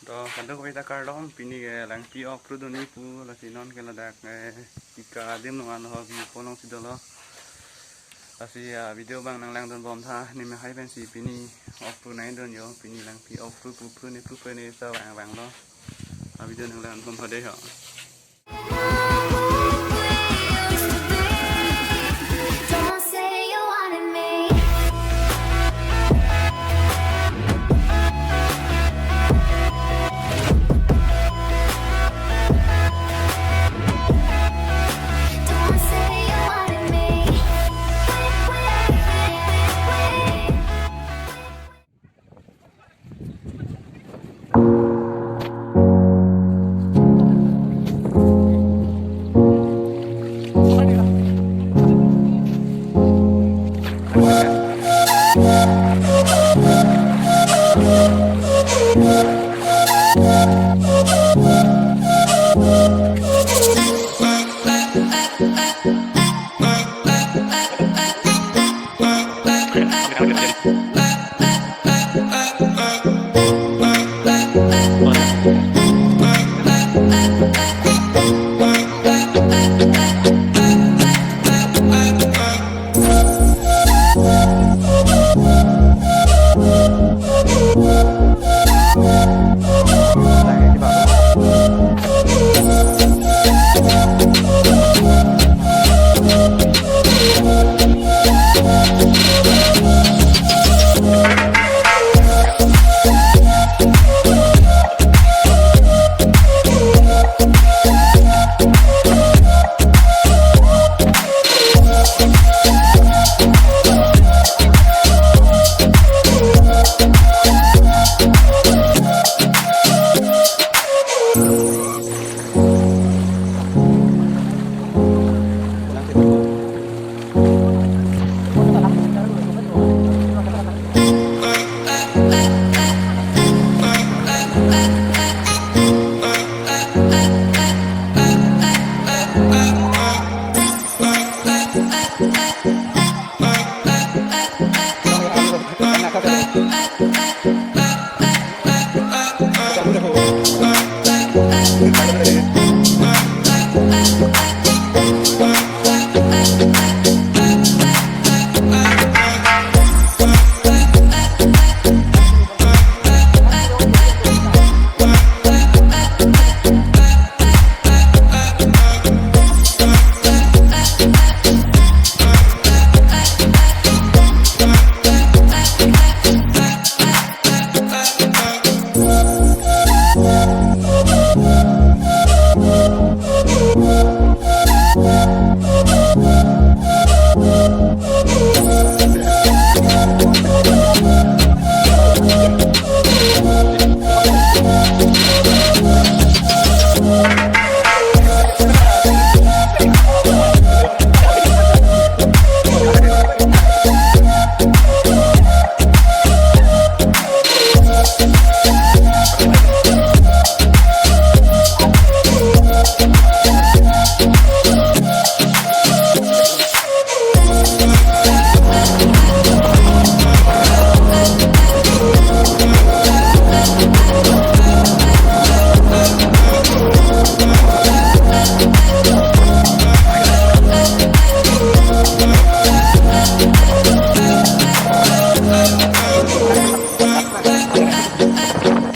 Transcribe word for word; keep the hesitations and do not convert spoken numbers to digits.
To kadokave ta kardom, pini ke Langpi Okpru dunji pu, lasi non ke ladak, eh, Tika adim nung an ho view point alongsi dolo. Lasi, ah, video abang nanglangdun bom tha, ne me hai pensi pini Okpru nangdun jo, pini Langpi Okpru pu phru ne phru phru ne sa vang vanglo. Ah, video nanglangdun bom tha dei ho. Don't say you wanted me. Don't say you wanted me.